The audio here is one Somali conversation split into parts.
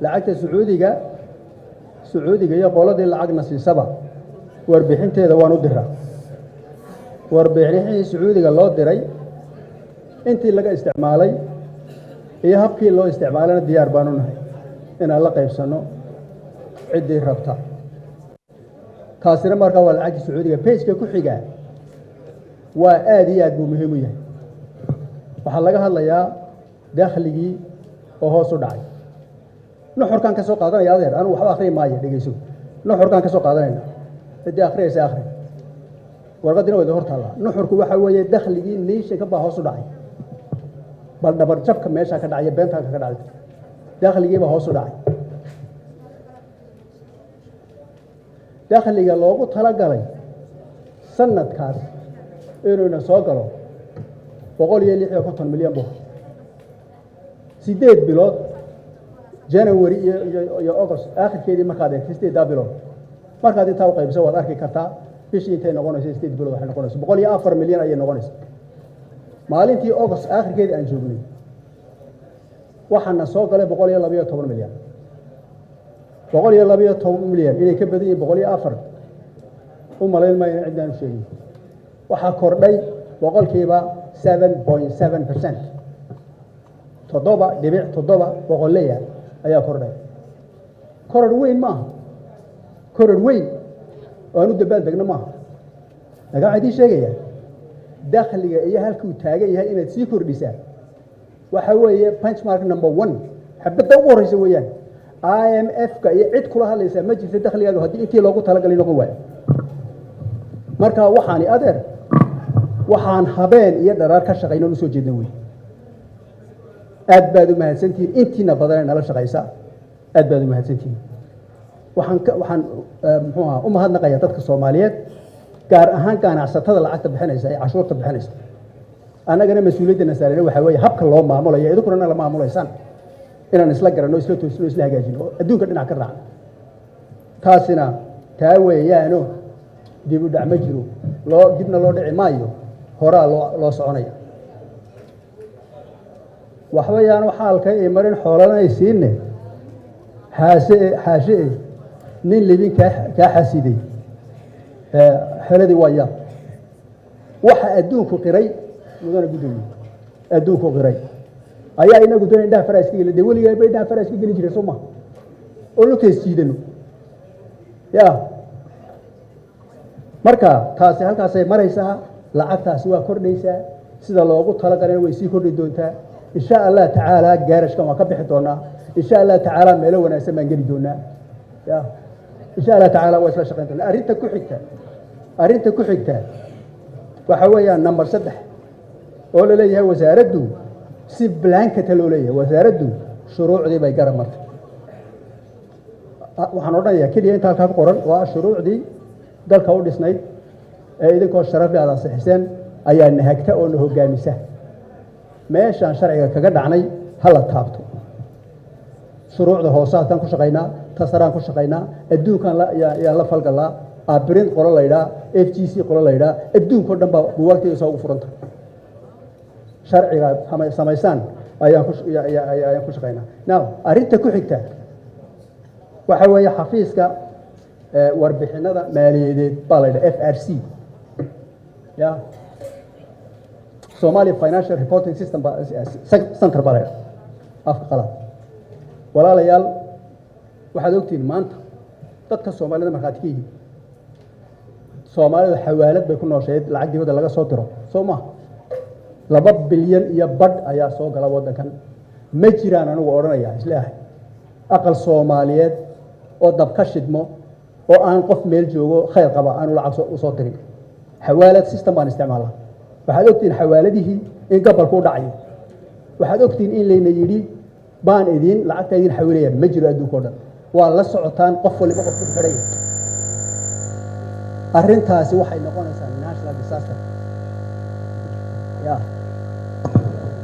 Lacagta Sacuudiga iyo qoladii lacagna siisaba warbixinteeda waan u diraa. Warbixinihii Sacuudiga loo diray, intii laga isticmaalay iyo habkii loo isticmaalayna diyaar baanu nahay inaan la qaybsanno ciddii rabta. Taasina markaa waa lacagtii Sacuudiga. Page-ka ku xigaa waa aad iyo aad buu muhiim u yahay. Waxaa laga hadlayaa dakhligii oo hoos u dhacay. Nuxurkaan ka soo qaadanaya, adeer, anugu waxba akhriyi maayo, dhegeyso. Nuxurkaan ka soo qaadanayna, ciddii akhriyaysa akhri, warqaddina waa idin hor taallaa. Nuxurku waxa weeye dakhligii nation-ka baa hoos u dhacay. Bal dhabarjabka meeshaa ka dhacaya, beentaaka ka dhacay, dakhligii baa hoos u dhacay. Dakhliga loogu talagalay sanadkaas inuuna soo galo 156 milyan bu 8 bilood, January iyo August aakhirkeedii markaad eegto, 8-daa bilood markaad intaa u qaybso, waad arki kartaa bishii intay noqonayso. 8 bilood waxay noqonaysa 104 milyan ayay noqonaysa. Maalintii August aakhirkeedii aan joognay waxaana soo galay 112 milyan. 112 milyan inay ka badan yihiin 104 u malayn maayo in cidnaan u sheegin. Waxaa kordhay 7.7%, 7.7 boqolleya ayaa kordhay. Koror weyn maaha, koror weyn oo aan u dabaal degno maaha, laakiin waxaan idiin sheegayaa dakhliga iyo halkuu taagan yahay inaad sii kordhisaa waxa weeye benchmark number one, xabadda ugu horreysa weeyaan. IMF-ka iyo cid kula hadlaysaa ma jirto dakhligaagu haddii intii loogu talagalay noqon waayo. Marka waxaani, adeer, waxaan habeen iyo dharaar ka shaqayno usoo jeedna wey. Aad baad u mahadsantihiin intiina badanee nala shaqaysa, aad baad u mahadsantihiin. Waxaan muxuu ahaa u mahadnaqayaa dadka Soomaaliyeed, gaar ahaan ganacsatada lacagta bixinaysa ee cashuurta bixinaysa. Annagana mas-uuliyadda saarana waxaa weeye habka loo maamulayo, idinkuna nala maamulaysaan, inaan isla garanno, isla toosino, isla hagaajino oo adduunka dhinac ka raacno. Taasina taa weeyaano dib u dhac ma jiro, loo dibna loo dhici maayo, horaa loo soconaya. Waxba yaanu xaalka i marin, xoolanay siinne, xaase xaashe e nin libin kaa xasiday xeladii waa yaab. Waxa adduunku qiray, mudana guddoomiye, adduunku qiray ayaa inagu doona indhaha fara iska gelin. Dee weligaa ba indhaha fara iska gelin jiray, soo ma oo lugtays jiidano ya? Marka taasi halkaasay maraysaa. Lacagtaasi waa kordhaysaa, sida loogu talagalana way sii kordhi doontaa, insha Allah tacaala. Gaarashkan waan ka bixi doonaa, insha Allah tacaala. Meelo wanaagsan baan geli doonaa ya, insha Allah tacaala. Waa isla shaqayn doonaa. Arrinta ku xigta waxa weeyaan number 3 oo la leeyahay wasaaraddu si blanket ah loo leeyahay wasaaraddu shuruucdii bay garab martay. Waxaan odhanayaa keliya inta halkaa ku qoran waa shuruucdii dalka u dhisnayd ee idinkoo sharafle aad ansixiseen ayaa nahagta oo na hoggaamisa. Meeshaan sharciga kaga dhacnay ha la taabto. Shuruucda hoosaadkaan ku shaqaynaa, tasaraan ku shaqaynaa, adduunkaan yaan la falgalnaa. Abirin qolo la ydhaa, FGC qolo la ydhaa, adduunka o dhan baa buwaagteeda soo ugu furanta. Sharciga samaysaan ayaan ku shaqaynaa. Now, arrinta ku xigta waxa weeye xafiiska warbixinada maaliyadeed baa la yidhaha FRC ya, Somalia Financial Reporting System Center baa la yidhaha afka qalaad. Walaalayaal, waxaad ogtihiin maanta dadka Soomaalida markhaati ka yihiin, Soomaalidu xawaalad bay ku nooshayd, lacag dibadda laga soo diro, soo ma? 2.5 bilyan ayaa soo gala waddankan. Ma jiraan anigu odhanaya isleeyahay aqal Soomaaliyeed oo dab ka shidmo oo aan qof meel joogo khayr qaba aanu lacag usoo dirin. Xawaalad system baan isticmaalnaa. Waxaad ogtihiin xawaaladihii in gabalku u dhacayo. Waxaad ogtihiin in layna yidhi baan idin lacagta idin xawilaya. Ma jiro adduunka o dhan, waa la socotaan, qof waliba qof ku xidhaya. Arrintaasi waxay noqonaysaa national disaster ya.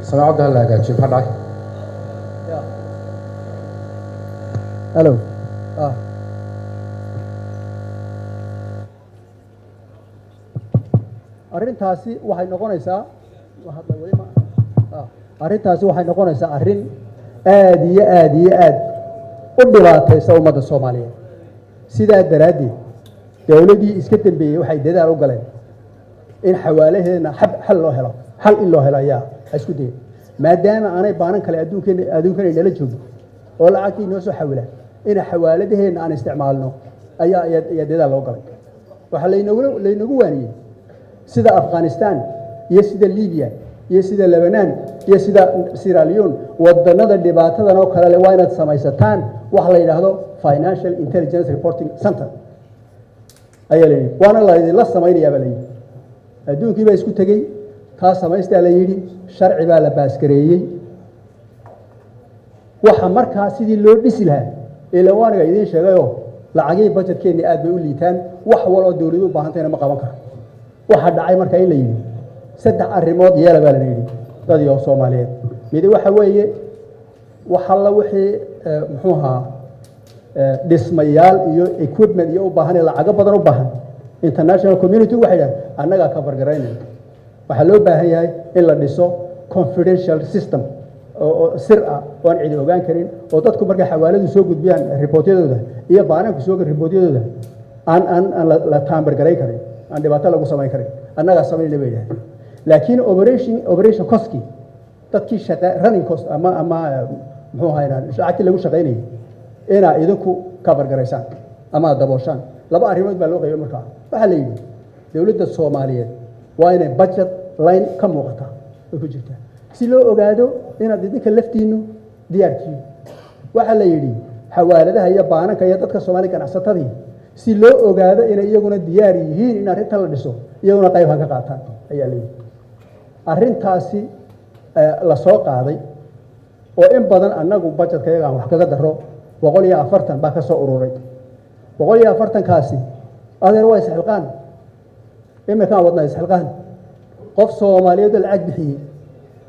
Sameecadda ha la hagaajiyo, maxaa dhacay? Ya, hello. Arrintaasi waxay noqonaysaa arrintaasi waxay noqonaysaa arrin aad iyo aad iyo aad. U dhibaataysa ummadda Soomaaliyeed. Sidaa daraaddeed dowladdii iska dambeeyey waxay dadaal u galeen in xawaalaheenna xab xal loo helo. Xal in loo helo ayaa isku dayay, maadaama aanay baanan kale adduunkeena adduunkan nala joogin oo lacagtii noo soo xawila, ina xawaaladaheenna aan isticmaalno ayaa dadaal loo galay. Waxaa laynagu waaniyey sida Afghanistan iyo sida Libiya iyo sida Lebanon iyo sida Sierra Leone, wadannada dhibaatadan oo kale le, waa inaad samaysataan waxa la yidhaahdo Financial Intelligence Reporting Center ayaa la yidhi. Waana laydinla samaynayaa baa la yidhi. Adduunkii baa isku tegey, taa samaystaa la yidhi. Sharci baa la pass gareeyey. Waxa markaa sidii loo dhisi lahaa ila waaniga idiin sheegayoo lacagihii budgetkeenni aad bay u liitaan, wax waloo dowladu u baahantayna ma qaban karo. Waxaa dhacay markaa in la yidhi saddex arrimood yeela baa la yidhi dad iyo Soomaaliyeed. Midi waxa weeye, wax alla wixii muxuu ahaa dhismayaal iyo equipment iyo u baahan ee lacago badan u baahan, international community waxay dhahay annagaa cover garaynayna. Waxaa loo baahan yahay in la dhiso confidential system oo sir ah oo aan cidi ogaan karin, oo dadku markay xawaaladu soo gudbiyaan reportyadooda iyo baananku soo reportyadooda aan la tamper garayn karin, aan dhibaato lagu samayn karin. Annagaa samaynayna bay yidhahdeen. Laakiin operation costki, dadkii shaqa, running cost ama muxuu ahaa lacagtii lagu shaqaynayay, inaa idinku cover garaysaan ama aad dabooshaan. Laba arrimood baa loo qaybay. Markaa waxaa la yidhi dowladda Soomaaliyeed waa inay budget line ka muuqataa way ku jirtaa, si loo ogaado inaad idinka laftiinnu diyaartihiin. Waxaa la yidhi xawaaladaha iyo baananka iyo dadka Soomaaliya ganacsatadii, si loo ogaado inay iyaguna diyaar yihiin in arrintan la dhiso, iyaguna qayb ha ka qaataan ayaa la yidhi. Arrintaasi la soo qaaday oo in badan annagu budgetka iyaga aan wax kaga daro, 140 baa ka soo ururay. 140-kaasi, adeer, waa isxilqaan. Iminkaan wadnaa isxilqaan. Qof Soomaaliyeed oo lacag bixiyey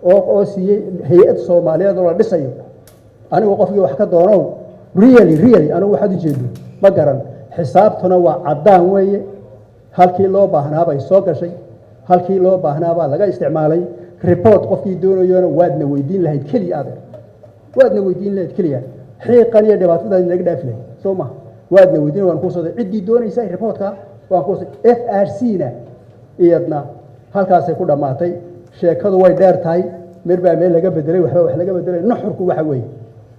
oo siiyey hay-ad Soomaaliyeed oo la dhisayo, anigu qofkii wax ka doonow, really, really, anigu waxaad ujeedo ma garan. Xisaabtuna waa caddaan weeye. Halkii loo baahnaabay soo gashay, halkii loo baahnaabaa laga isticmaalay. Report qofkii doonayona waadna weydiin lahayd keliya, adeer, waadna weydiin lahayd keliya. Xiiqan iyo dhibaatadaad naga dhaafi lahayd, soo maha? Waadna weydiin, waan kuusoo ciddii doonaysa reportka waan kuusoo. FRC na iyadna halkaasay ku dhammaatay. Sheekadu way dheer tahay. Mir baa meel laga bedelay, waxba wax laga bedelay. Nuxurku waxa weeye,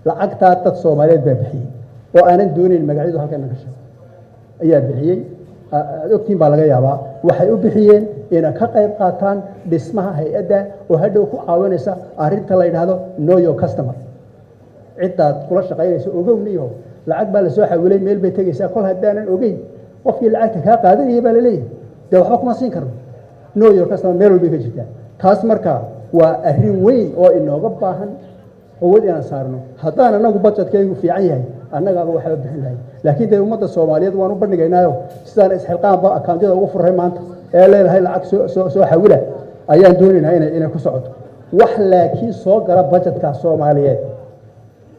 lacagtaa dad Soomaaliyeed baa bixiyey oo aanan doonayn magacyadu halkan ka sheego ayaa bixiyey. Aad ogtiin baa laga yaabaa. Waxay u bixiyeen inay ka qayb qaataan dhismaha hay-adda oo hadhow ku caawinaysa arrinta la yidhaahdo know your customer, ciddaad kula shaqaynayso ogowniyo. Lacag baa lasoo xawilay, meel bay tegaysaa. Kol haddaanan ogeyn qofkii lacagta kaa qaadanayay, baa laleeyahay dee waxba kuma siin karno. Know your customer meel walbay ka jirtaa taas. Marka waa arrin weyn oo inooga baahan quwad inaan saarno. Haddaan annagu budgetkaygu fiican yahay, annagaaba waxba bixin lahay. Laakiin dee ummadda Soomaaliyeed waan u bandhigaynaayo, sidaan isxilqaanba accountyada ugu furray maanta ee leedahay lacag soo xawila ayaan doonaynaa inay ku socoto wax. Laakiin soo gala budgetka Soomaaliyeed,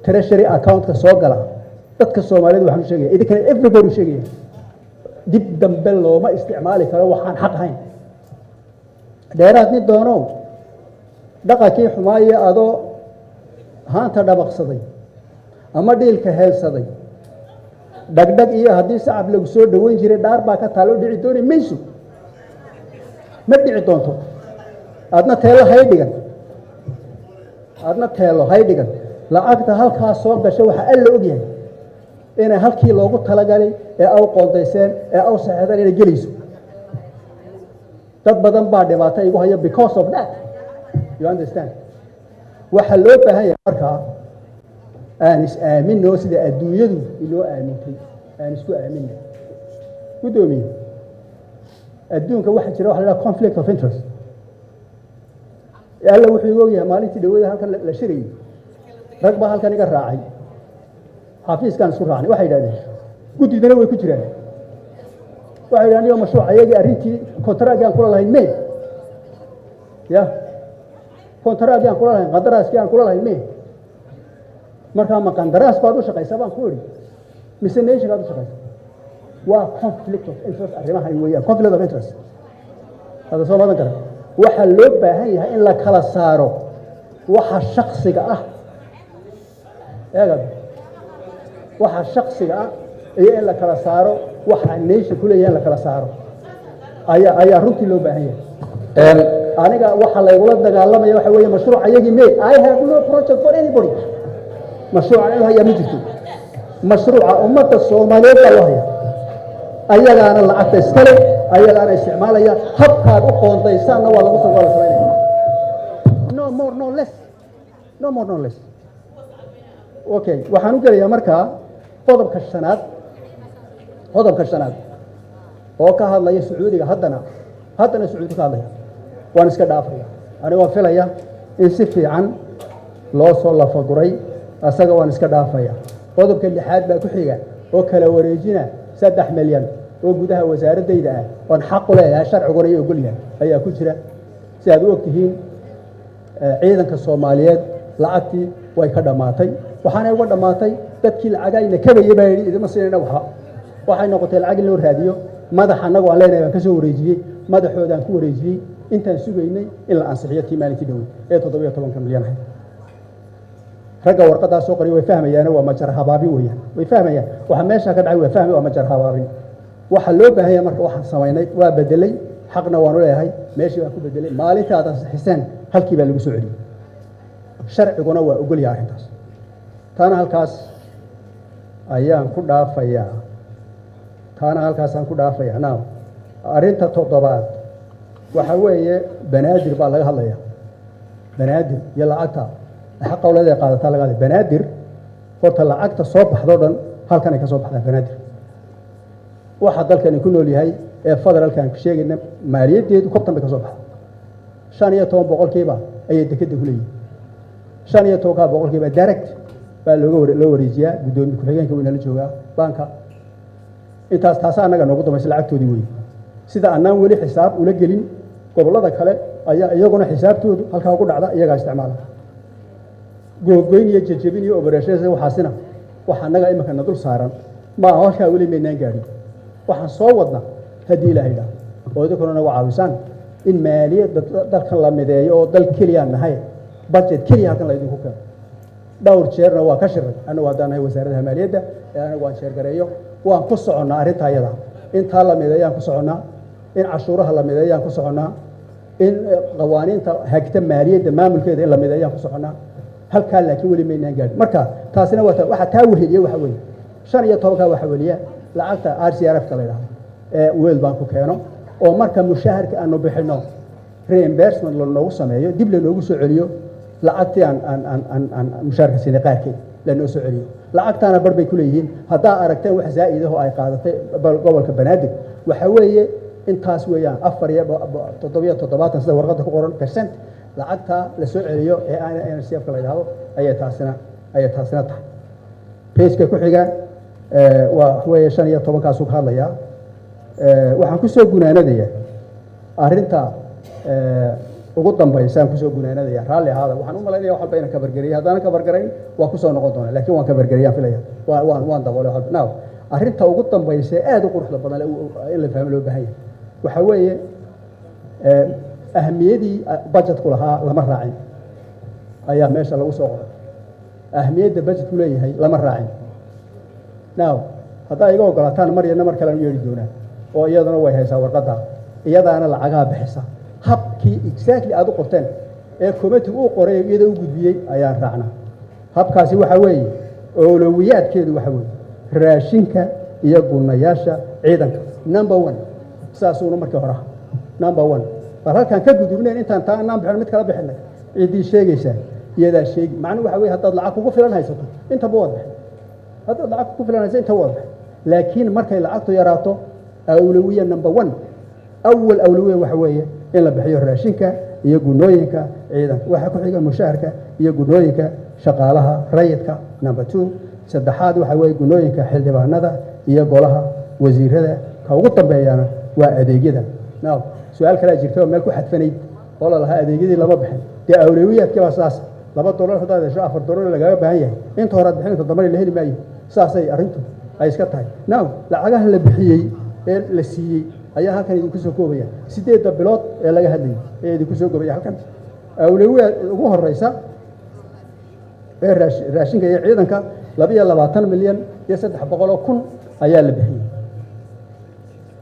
treasury accountka soo gala, dadka Soomaaliyeed waxaan u sheegaya, idinkana everybody u sheegaya, dib dambe looma isticmaali karo waxaan xaq ahayn. Dheeraad nin doonow, dhaqankii xumaaye adoo haanta dhabaqsaday ama dhiilka heelsaday, dhagdhag iyo haddii sacab lagu soo dhoweyn jiray, dhaar baa ka taalo dhici dooni mayso, ma dhici doonto. Aadna teelo hay dhigan, aadna teelo hay dhigan. Lacagta halkaa soo gasha waxaa Alla ogyahay inay halkii loogu talagalay ee aw qoondayseen ee aw saxeexdeen inay gelayso. Dad badan baa dhibaato igu haya because of that, you understand? Waxaa loo baahan yahay markaa aan is aaminno sida adduunyadu inoo aamintay aan isku aaminno. Guddoomiye, adduunka waxaa jira waxa la dhaha conflict of interest. Alla wuxuu igu ogyahay, maalintii dhawada halkan la shirayay, rag baa halkan iga raacay, xafiiskaan isku raacnay. Waxay yidhahdeen, guddidana way ku jiraan, waxay yidhahdeen iyo mashruuc ayagii arrintii contractgii aan kula lahayn me ya contractgii aan kula lahayn, qandaraaskii aan kula lahayn me. Markaa ma qandaraas baad u shaqaysaa baan ku idhi, mise nationkaad u shaqaysaa? Waa conflict of interest arrimahan weeyaan, conflict of interest. Hada soo madan kara. Waxaa loo baahan yahay in la kala saaro waxa shaksiga ah. Eegad Waxa shaksiga ah iyo in la kala saaro waxa nation ku leeyahay, in la kala saaro ayaa runtii loo baahan yahay. Aniga waxa laygula dagaalamaya waxa weeye mashruuc ayagii me. I have no project for anybody. Mashruuca in hayaa ma jirto. Mashruuca ummadda Soomaaliyeed baa loo haya, ayagaana lacagta iskale, ayagaana isticmaalaya. Habkaad u qoondaysaanna waa lagu waa la samaynaya. No more, no less, no more, no less. Okay, waxaan u gelayaa markaa qodobka shanaad. Qodobka shanaad oo ka hadlaya Sacuudiga, haddana Sacuudi ka hadlaya, waan iska dhaafaya anigoo filaya in si fiican loo soo lafaguray. Asaga waan iska dhaafaya. Qodobka lixaad baa ku xiga oo kala wareejina 3 milyan oo gudaha wasaaraddayda ah oon xaq u leeyahay, sharciguna iyo ogol yahay ayaa ku jira. Si aad u og tihiin, ciidanka Soomaaliyeed lacagtii way ka dhammaatay. Waxaanay uga dhammaatay dadkii lacagayna kabayay baa yidhi, "Idima siinayna waxba." Waxay noqotay lacag in loo raadiyo. Madax annagu aan leenahay baan ka soo wareejiyey, madaxoodaan ku wareejiyey intaan sugaynay in la ansixiyo tii maalintii dhowey ee 17-ka milyan ahayd. Ragga warqaddaa soo qoriya way fahmayaane, waa majar habaabin weeyaan. Way fahmayaan waxa meesha ka dhacay, waa fahmi, waa majar habaabin. Waxa loo baahan yahay marka, waxaan samaynay waa bedelay, xaqna waanu leeyahay, meeshii baan ku bedelay. Maalinta aad ansixiseen halkii baa lagu soo celiyey, sharciguna waa ogol yahay arrintaas. Taana halkaas ayaan ku dhaafayaa, taana halkaasaan ku dhaafayaa. Now, arrinta toddobaad waxa weeye Banaadir baa laga hadlaya. Banaadir iyo lacagta xaq qowleed ay qaadataa laga hadlaya. Banaadir horta lacagta soo baxdo dhan halkan ay ka soo baxdaa. Banaadir waxa dalkani ku nool yahay ee federaalka aan ku sheegayna, maaliyaddeedu kobtan bay ka soo baxda. 15% ayay dekedda ku leeyihin. 15-kaa% direct baa looga loo wareejiyaa. Guddoomiye ku-xigeenka weyna la joogaa baanka. Intaas taasa annaga noogu dambaysa, lacagtoodii wey. Sida annaan weli xisaab ula gelin gobollada kale ayaa iyaguna xisaabtoodu halkaa ugu dhacda, iyagaa isticmaala. Googoyn iyo jejebin iyo operation waxaasina waxa annaga iminka na dul saaran ma aha. Halkaa weli maynaan gaadhin. Waxaan soo wadna, haddii Ilaah idhaah oo idinkuna nagu caawisaan, in maaliyadda dalkan la mideeyo oo dal keliyaan nahay, budget keliya halkan la idinku keeno. Dhowr jeerna waa ka shiray annagu haddaan nahay wasaaradda maaliyadda ee anagu waan sheergareeyo. Waan ku soconnaa arrintaa iyada, intaa la mideeyaan ku soconnaa, in cashuuraha la mideeyaan ku soconnaa, in qawaaniinta hagta maaliyadda maamulkeeda in la mideeyaan ku soconnaa halkaa, laakiin weli maynaan gaadhin. Marka taasina waa waxa taa weheliye. Waxa weeye 15-kaa waxa weliya lacagta RCRF ka la yidhahdo ee World Bank ku keeno, oo marka mushaharka aanu bixinno reimbursement lanoogu sameeyo, dib lanoogu soo celiyo lacagtii aan mushaharka siinay qaarkeed lanoo soo celiyo. Lacagtaana bar bay ku leeyihiin. Haddaa aragteen wax zaa'id ah oo ay qaadatay gobolka Banaadir, waxa weeye intaas weeyaan, afar iyo 77 sida warqadda ku qoran percent lacagta la soo celiyo ee NCF ka la yidhahdo ayay taasina tahay. Page-ka ku xiga waa weeye 15-kaasuu ka hadlayaa. Waxaan kusoo gunaanadayaa arrinta ugu dambaysaan kusoo gunaanadaya. Raalli ahaada, waxaan u malaynaya wax walba inaan kabargeriyay. Haddaanan kabargarayn waa kusoo noqon doona, laakiin waan kabargeriyaan filaya, waan daboolay wax walba. Now, arrinta ugu dambaysa ee aada u quruxda badan in la fahmo loo baahan yahay waxaa weeye ahamiyadii budgetku lahaa lama raacin ayaa meesha lagu soo qoray. Ahmiyadda budgetku leeyahay lama raacin. Now, haddaa iga ogolaataan, mar iyana mar kalean u yeedhi doonaa oo iyaduna way haysaa warqadda, iyadaana lacagaha bixisa. Habkii exactly aada u qorteen ee committee uu qoray iyada u gudbiyey ayaan raacnaa. Habkaasi waxa weeye oolowiyaadkeedu waxa weeye raashinka iyo gunayaasha ciidanka, number one. Saasuuna markii hore aha number one. Bal halkaan ka gudubneen intaan taa anaan bixin mid kala bixinay, ciddii sheegaysaa iyadaa sheegi. Macnuhu waxa weye haddaad lacag kugu filan haysato intaba waad bixin, haddaad lacag kugu filan haysato intaba waad bixin. Laakiin markay lacagtu yaraato, awlawiya number one, awal awlawiya waxa weeye in la bixiyo raashinka iyo gunooyinka ciidanka. Waxaa ku xiga mushaharka iyo gunooyinka shaqaalaha rayidka, number two. Saddexaad waxa weeye gunooyinka xildhibaanada iyo golaha wasiirada. Ka ugu dambeeyana waa adeegyada. Now, su-aal kalaa jirta oo meel ku xadfanayd oo la lahaa adeegyadii lama bixin. Dee awlawiyaadkii baa saas. $2 haddaad hesho, $4 lagaaga baahan yahay. Inta horead bixin, inta dambana la heli maayo. Saasay arrintu ay iska tahay. Now, lacagaha la bixiyey ee la siiyey ayaa halkan idinku soo koobaya. 8-da bilood ee laga hadlayay ee idinku soo koobaya halkan, awlawiyaad ugu horeysa ee raashinka iyo ciidanka 22,300,000 ayaa la bixiyey.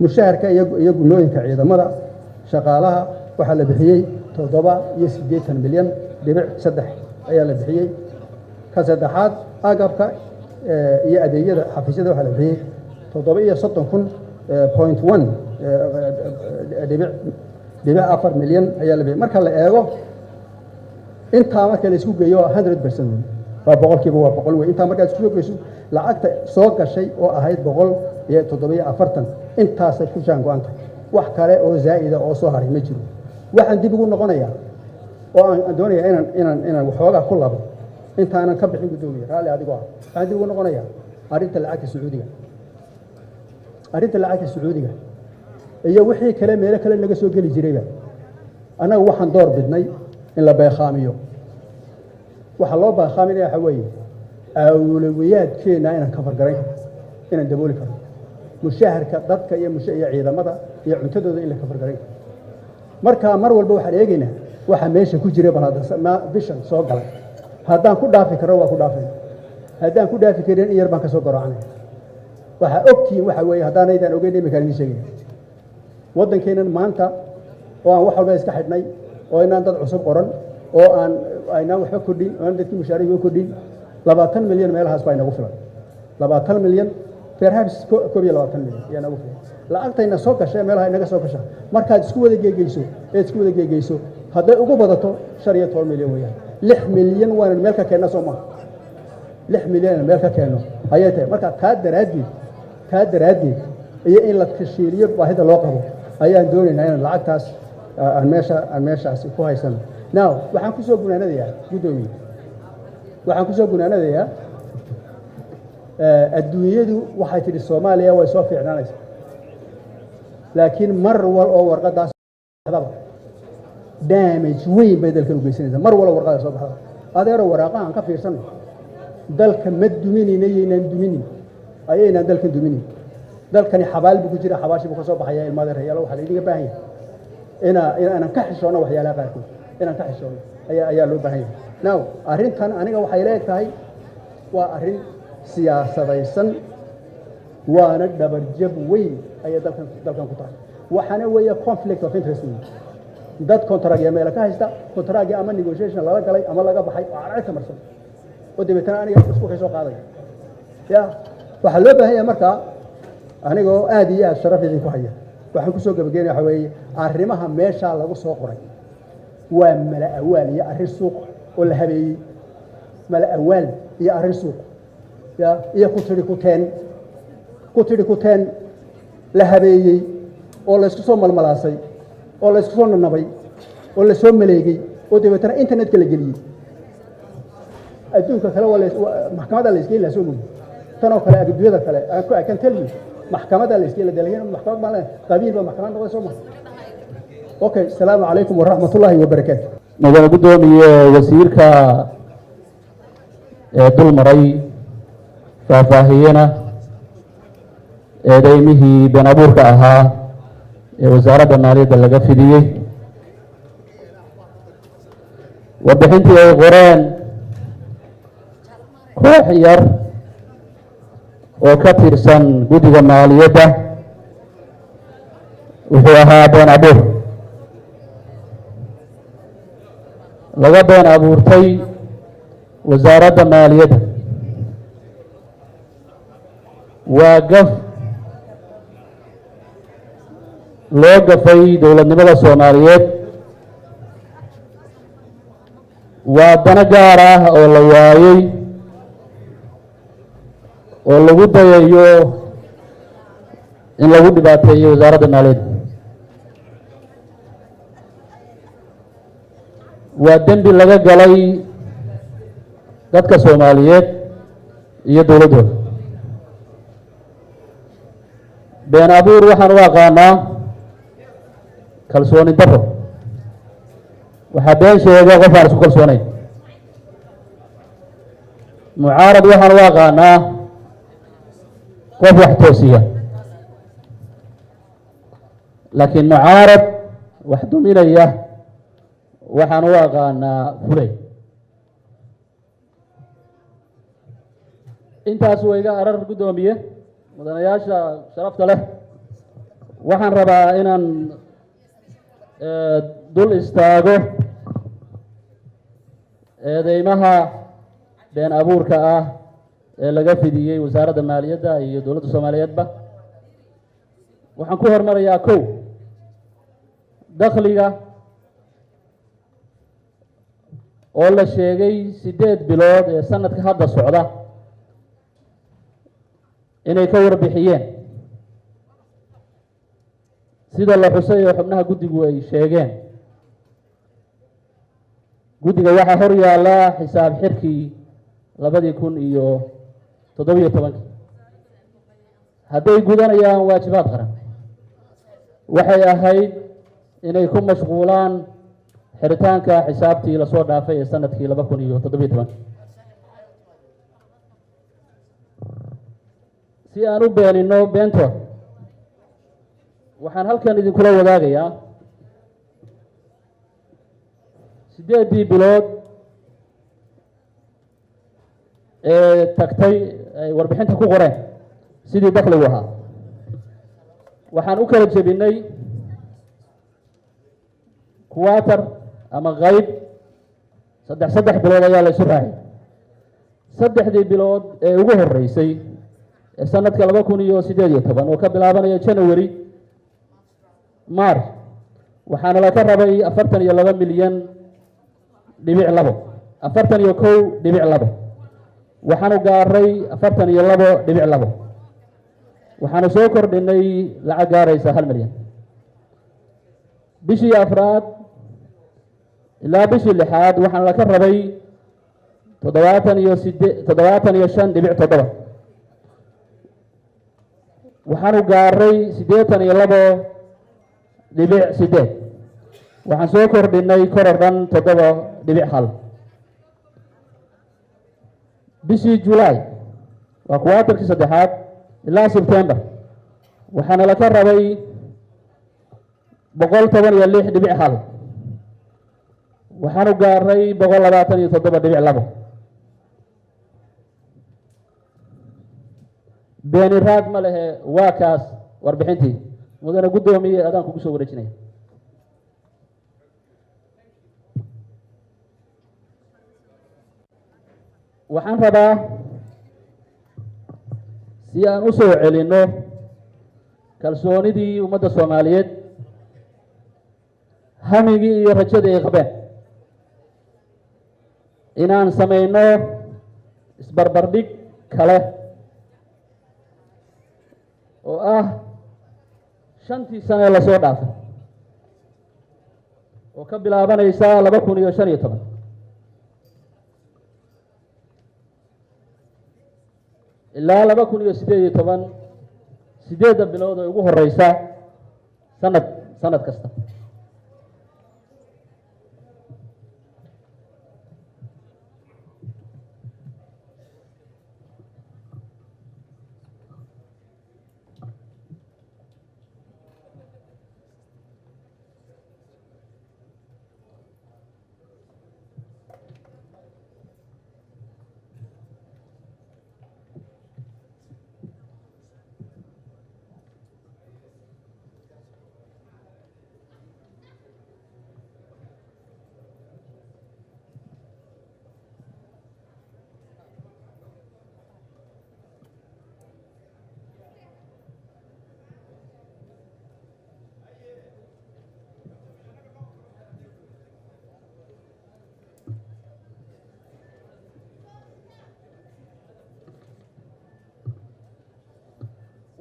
Mushaharka iyo gunooyinka ciidamada shaqaalaha waxaa la bixiyey 87.3 milyan ayaa la bixiyey. Ka saddexaad, agabka iyo adeegyada xafiisyada waxaa la bixiyey 37 kun point one dhibic dhibic afar milyan ayaa la bixiyey. Marka la eego intaa, marka la isku geeyo, 100% wey, waa 100% wey. Intaa markaad isku soo geyso lacagta soo gashay oo ahayd 147, intaasay ku jaan go-an tahay. Wax kale oo zaa'ida oo soo haray ma jiro. Waxaan dib ugu noqonayaa oo aan doonayaa inaan waxoogaa ku labo intaanan ka bixin, guddoomiye, raalli adigoo ah. Waxaan dib ugu noqonayaa arrinta lacagta Sacuudiga, arrinta lacagta Sacuudiga iyo wixii kale meelo kale naga soo geli jirayba. Annaga waxaan door bidnay in la beekhaamiyo. Waxaa loo beekhaaminaya waxa weeye awlawiyaadkeenna inaan cover garayn karno, inaan dabooli karno mushaharka dadka iyo ciidamada iyo cuntadooda in la cover garayn karo. Marka mar walba waxaan eegaynaa waxa meesha ku jira. Bal hadda bishan soo galay haddaan ku dhaafi karno, waa ku dhaafayna. Haddaan ku dhaafi karin, in yar baan ka soo gorocanaya. Waxaa ogtihiin waxa weeye, haddaanaydaan ogeyn, iminkaan idiin sheegaya, waddankeennan maanta oo aan wax walba iska xidhnay, oo inaan dad cusub qoran, oo aan aynaan waxba kordhin, oo aan dadkii mushaarihi kordhin, 20 milyan meelahaas baa inagu filan. 20 milyan, perhaps 21 milyan ayaa inagu filan. Lacagtayna soo gasha, meelaha inaga soo gasha, markaad isku wada geegeyso eed isku wada geegeyso, hadday ugu badato 15 milyan weeyaan. 6 milyan waanan meel ka keenna, soo maaha? 6 milyan inaan meel ka keenno ayay tahay. Marka taa daraaddeed iyo in la tashiiliyo baahida loo qabo ayaan doonaynaa inaan lacagtaas aan meeshaasi ku haysano. Now, waxaan kusoo gunaanadayaa, guddoomiye, waxaan kusoo gunaanadayaa, adduunyadu waxay tidhi Soomaaliya way soo fiicnaanaysaa, laakiin mar wal oo warqadaas baxdaba damage weyn bay dalkan u geysanaysaa. Mar waloo warqada soo baxda, adeero, waraaqaha aan ka fiirsanno. Dalka ma duminayna, yaynaan duminin, ayaynaan dalkan duminin. Dalkani xabaal buu ku jira, xabaashi buu ka soo baxaya. Ilmaada reeyaalo, waxaa laydinga baahan yahay inaanan ka xishoonno waxyaalaha qaarkood. Inaan ka xishoonno ayaa loo baahan yahay. Now, arrintan aniga waxay leeg tahay waa arrin siyaasadaysan, waana dhabarjab weyn ayay dalkan ku tahay. Waxaana weeye conflict of interest wey. Dad contract meela ka haysta, contract ama negotiation lala galay ama laga baxay oo aan ka marsan, oo dabeetana aniga isku kay soo qaaday ya. Waxaa loo baahan yahay markaa, anigoo aad iyo aad sharaf idinku haya, waxaan kusoo gabagaynaya waxa weeye arrimaha meeshaa lagu soo qoray waa mala awaal iyo arrin suuq oo la habeeyey. Mala awaal iyo arrin suuq ya iyo ku tidhi kuteen la habeeyey oo laysku soo malmalaasay oo laysku soo nanabay oo lasoo maleegay oo dabeetana internetka la geliyey. Adduunka kale waa maxkamadda la isgeyn lahaa, soo mogi? Tan oo kale adduunyada kale, I can tell you, maxkamadda la isgeyn lahaa, laakiin maxkamad baan leeyahay, qabiil baa maxkamad noqday, soo ma? Okay, asalaamu calaykum waraxmat ullaahi wabarakaatu. Mudane guddoomiye, wasiirka ee dul maray faahfaahiyena eedeymihii been abuurka ahaa ee Wasaaradda Maaliyadda laga fidiyey, warbixintii ay qoreen koox yar oo ka tirsan guddiga maaliyadda wuxuu ahaa been abuur laga been abuurtay Wasaaradda Maaliyadda. Waa gaf loo gafay dowladnimada Soomaaliyeed, waa dano gaar ah oo la waayey oo lagu dayayo in lagu dhibaateeyo Wasaaradda Maaliyadda. Waa dembi laga galay dadka Soomaaliyeed iyo dowladdooda. Been abuur waxaan u aqaanaa kalsooni daro. Waxaa been sheega qof aan isku kalsoonayn. Mucaarad waxaan u aqaanaa qof wax toosiya, laakiin mucaarad wax duminaya waxaan u aqaanaa fulay. Intaas waa iga arar, guddoomiye. Mudanayaasha sharafta leh, waxaan rabaa inaan dul istaago eedeymaha been abuurka ah ee laga fidiyey Wasaaradda Maaliyadda iyo dowladda Soomaaliyeedba. Waxaan ku hormarayaa kow, dakhliga oo la sheegay 8 bilood ee sanadka hadda socda inay ka warbixiyeen, sida la xusay oo xubnaha guddigu ay sheegeen. Guddiga waxaa hor yaalla xisaab xirkii 2017-kii. Hadday gudanayaan waajibaad qaran, waxay ahayd inay ku mashquulaan xiritaanka xisaabtii lasoo dhaafay ee sanadkii 2017-kii. Si aan u beenino beentood, waxaan halkan idinkula wadaagayaa 8-dii bilood ee tagtay ay warbixinta ku qoreen sidii dakhligu ahaa. Waxaan u kala jebinay quarter ama qayb, saddex saddex bilood ayaa la isu raaciyay. Saddexdii bilood ee ugu horreysay ee sanadka 2018, oo ka bilaabanaya January, March, waxaana laka rabay 42.2 milyan, 41.2. Waxaanu gaaray 42.2. Waxaanu soo kordhinay lacag gaaraysa 1 milyan. Bishii afraad ilaa bishii lixaad waxaana laka rabay 78, 75.7. Waxaanu gaaray 82.8. Waxaan soo kordhinay koror dhan 7.1. Bishii Julaay, waa quarterkii saddexaad, ilaa Sebtembar waxaana laka rabay 116.1. Waxaanu gaaray 127.2. Beeniraad ma lehe, waa kaas warbixintii. Mudane guddoomiye, adaan kugu soo wareejinaya. Waxaan rabaa, si aan u soo celinno kalsoonidii ummadda Soomaaliyeed, hamigii iyo rajadii ay qabeen, inaan samayno isbarbardhig kale oo ah 5-tii sane ee lasoo dhaafay, oo ka bilaabanaysa 2015 ilaa 2018, 8-da bilood ee ugu horeysa sanad kasta.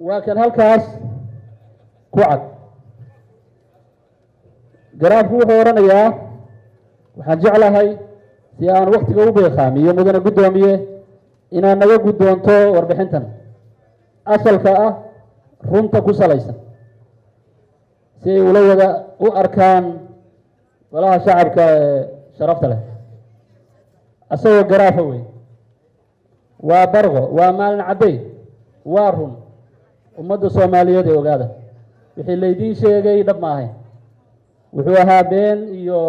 Waa kan halkaas ku cad garaafku. Wuxuu odhanayaa, waxaan jeclahay, si aan waktiga u beekhaamiyo, mudane guddoomiye, inaad naga guddoonto warbixintan asalka ah, runta ku salaysan, si ay ula wada u arkaan golaha shacabka ee sharafta leh, asagoo garaafa wey. Waa barqo, waa maalin cadday, waa run. Ummadda Soomaaliyeed ee ogaada, wixii laydiin sheegay dhab ma ahayn, wuxuu ahaa been iyo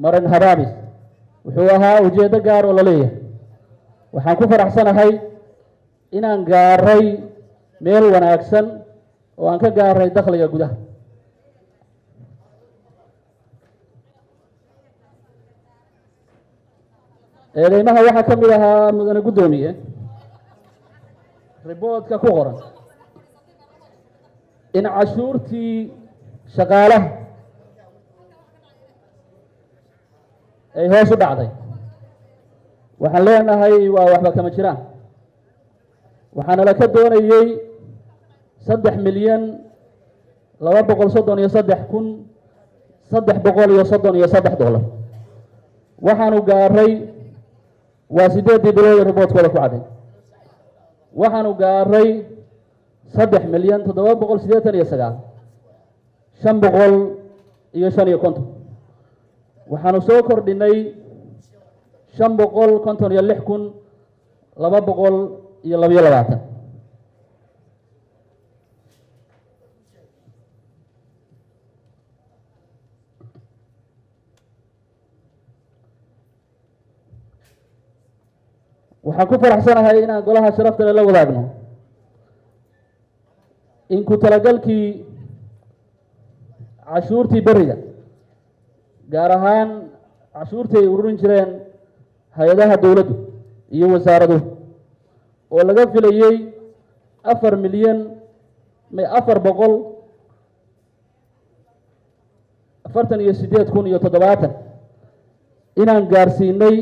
marin habaabis, wuxuu ahaa ujeeddo gaar oo la leeyahay. Waxaan ku faraxsanahay Inaan gaaray meel wanaagsan oo aan ka gaaray dakhliga gudaha. Eedeymaha waxaa ka mid ahaa, mudane guddoomiye, reportka ku qoran in cashuurtii shaqaalaha ay hoos u dhacday. Waxaan leenahay waa waxba kama jiraan. Waxaana la ka doonayey $3,233,333. Waxaanu gaaray, waa 8-dii bilood ee reportkooda ku cadday, waxaanu gaaray 3,789,555. Waxaanu soo kordhinay 556,222. Waxaan ku faraxsanahay inaan golaha sharafta leh la wadaagno in ku talagalkii cashuurtii beriga, gaar ahaan cashuurtii ay ururin jireen hay-adaha dowladdu iyo wasaaraduhu, oo laga filayey 4 milyan 448,070, inaan gaarsiinay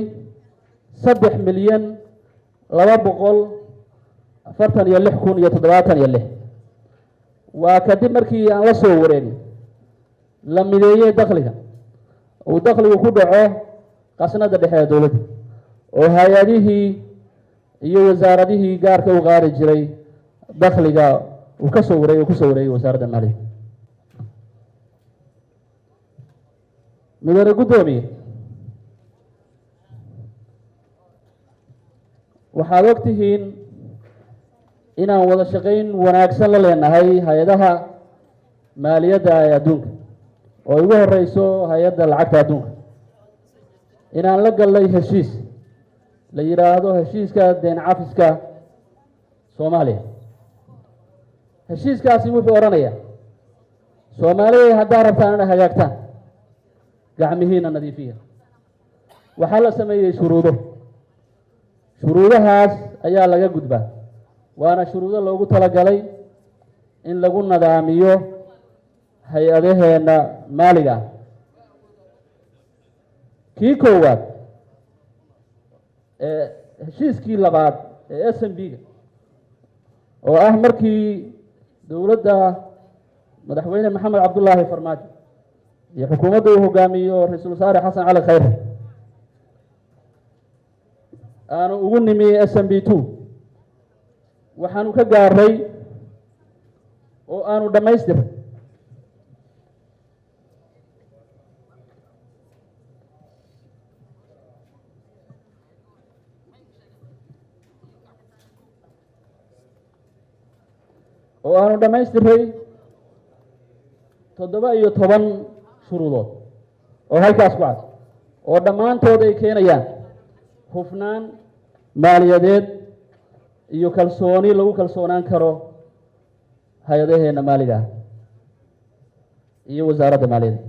3,246,076. Waa kadib markii aan la soo wareegay, la mideeyey dakhliga, uu dakhligu ku dhaco qasnada dhexe ee dowladda, oo hay-adihii iyo wasaaradihii gaarka u qaadi jiray dakhliga uu ka soo wareegay, kusoo wareegay wasaaradda maaliyadda. Mudane guddoomiye, waxaad og tihiin inaan wada shaqayn wanaagsan la leenahay hay-adaha maaliyadda ee adduunka, oo ugu horeyso Hay-adda Lacagta Adduunka, inaan la gallay heshiis la yidhaahdo heshiiska deyn cafiska Soomaaliya. Heshiiskaasi wuxuu odhanayaa: Soomaaliya, haddaad rabtaan inay hagaagtaan, gacmihiina nadiifiya. Waxaa la sameeyey shuruudo. Shuruudahaas ayaa laga gudbaa, waana shuruudo loogu talagalay in lagu nadaamiyo hay-adaheenna maaliga ah. Kii koowaad ee heshiiskii labaad ee SMB-ga, oo ah markii dowladda Madaxweyne Maxamed Cabdullaahi Farmaajo iyo xukuumadda uu hogaamiyo Ra-iisul Wasaare Xasan Cali Khayre aanu ugu nimi SMB 2, waxaanu ka gaaray oo aanu dhammaystiray 17 shuruudood oo halkaas ku cad, oo dhammaantood ay keenayaan hufnaan maaliyadeed iyo kalsooni lagu kalsoonaan karo hay-adaheenna maaliga ah iyo wasaaradda maaliyadda.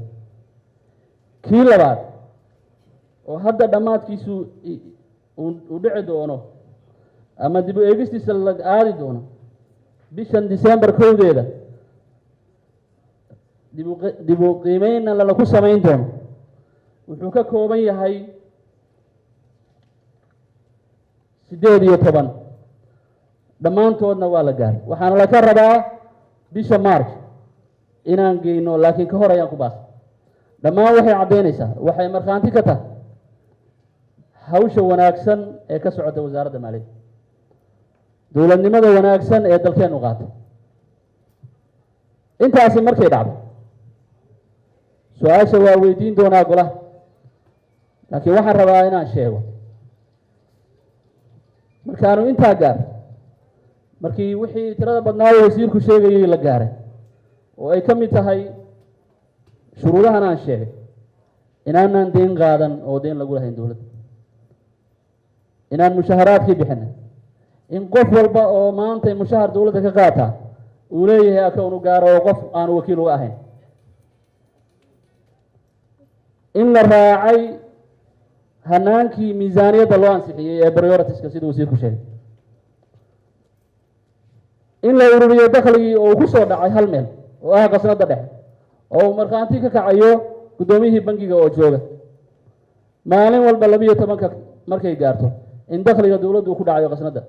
Kii labaad, oo hadda dhammaadkiisu uu dhici doono ama dib u eegistiisa la aadi doono bishan December 1-deeda, dib u qiimeynna lalaku samayn doono, wuxuu ka kooban yahay 18. Dhammaantoodna waa la gaaray. Waxaana laka rabaa bisha March inaan geyno, laakiin ka hor ayaan ku baasay. Dhammaan waxay caddaynaysaa, waxay markhaanti ka tahay hawsha wanaagsan ee ka socota wasaaradda maaliyadda, dowladnimada wanaagsan ee dalkeennu qaatay. Intaasi markay dhacdo, su-aasha waa weydiin doonaa golaha, laakiin waxaan rabaa inaan sheego: markaanu intaa gaar, markii wixii tirada badnaayo wasiirku sheegayay la gaaray, oo ay ka mid tahay shuruudahan aan sheegay, inaanaan deyn qaadan oo deyn lagu lahayn dowladda, inaan mushaharaadkii bixinay, In qof walba oo maanta mushahar dowladda ka qaata uu leeyahay account u gaaro oo qof aanu wakiil uga ahayn. In la raacay hanaankii miisaaniyadda loo ansixiyey ee prioritiska, siduu wasiirku sheegay. In la ururiyo dakhligii oo uu ku soo dhacay hal meel oo ah qasnada dhexe, oo uu markhaanti ka kacayo guddoomiyihii bangiga oo jooga maalin walba 12-ka markay gaarto in dakhliga dowladdu uu ku dhacayo qasnada.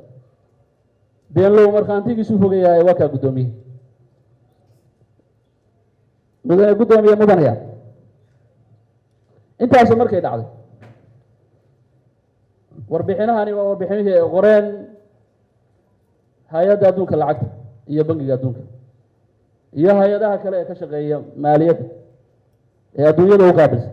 Beenlow markhaantigiisu fogayahay waa kaa guddoomiyihii. Mudane guddoomiye, mudanaya, intaasu markay dhacday, warbixinahani waa warbixinihii ay qoreen Hay-adda Adduunka Lacagta iyo Bangiga Adduunka iyo hay-adaha kale ee ka shaqeeya maaliyadda ee adduunyada u qaabilsan.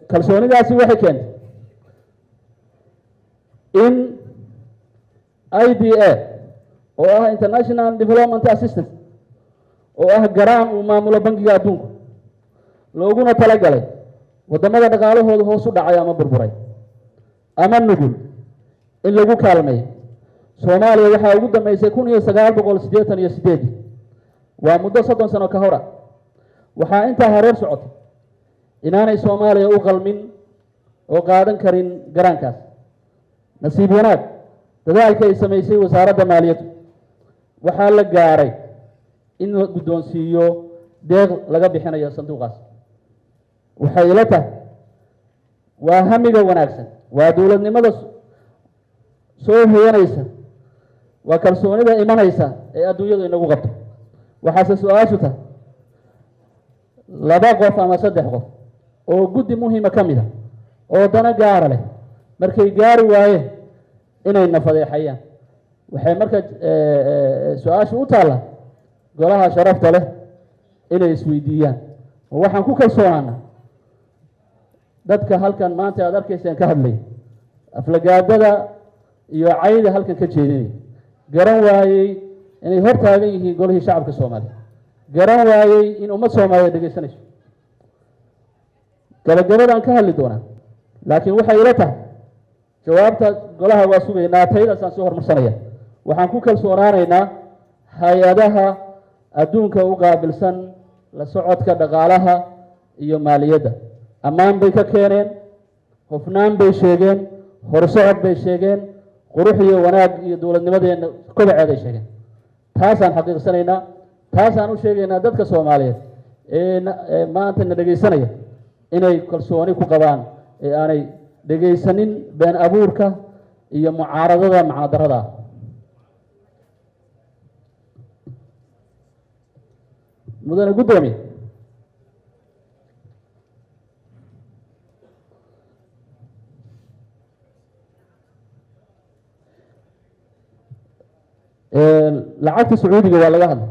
Kalsoonidaasi waxay keentay in IDA, oo ah International Development Assistance, oo ah garaan uu maamulo Bangiga Adduunku, looguna talagalay waddamada dhaqaalahooda hoos u dhacay ama burburay ama nugul in lagu kaalmeeyo. Soomaaliya waxaa ugu dambeysay 1988, waa muddo 30 sano ka hor ah. Waxaa intaa hareer socotay inaanay Soomaaliya u qalmin oo qaadan karin garaankaas. Nasiib wanaag, dadaalka ay samaysay Wasaaradda Maaliyaddu, waxaa la gaaray in la guddoonsiiyo deeq laga bixinayo sanduuqaas. Waxay ila tahay waa hamiga wanaagsan, waa dowladnimada soo hoyanaysa, waa kalsoonida imanaysa ee adduunyadu inagu qabto. Waxaase su-aashu tahay, laba qof ama saddex qof oo guddi muhiima ka mid a oo dano gaara leh markay gaari waayeen inay nafadeexayaan, waxay marka su-aashu u taalla golaha sharafta leh inay isweydiiyaan: ma waxaan ku kalsoonaana dadka halkan maanta aad arkayseen ka hadlaya, aflagaadada iyo cayda halkan ka jeedinaya, garan waayey inay hor taagan yihiin golihii shacabka Soomaaliya, garan waayey in ummad Soomaaliyeed dhegaysanayso? Gabagabadaan ka hadli doonaa, laakiin waxay ila tahay jawaabta golaha waa sugaynaa, tayadaasaan soo hormarsanaya. Waxaan ku kalsoonaanaynaa hay-adaha adduunka u qaabilsan la socodka dhaqaalaha iyo maaliyadda. Ammaan bay ka keeneen, hufnaan bay sheegeen, horsocod bay sheegeen, qurux iyo wanaag iyo dowladnimadeenna kobaceeday sheegeen. Taasaan xaqiiqsanaynaa, taasaan u sheegaynaa dadka Soomaaliyeed ee maanta na dhegaysanaya inay kalsooni ku qabaan ee aanay dhegaysanin been abuurka iyo mucaaradada macnadarrada ah. Mudane guddoomiye, lacagta Sacuudiga waa laga hadlay.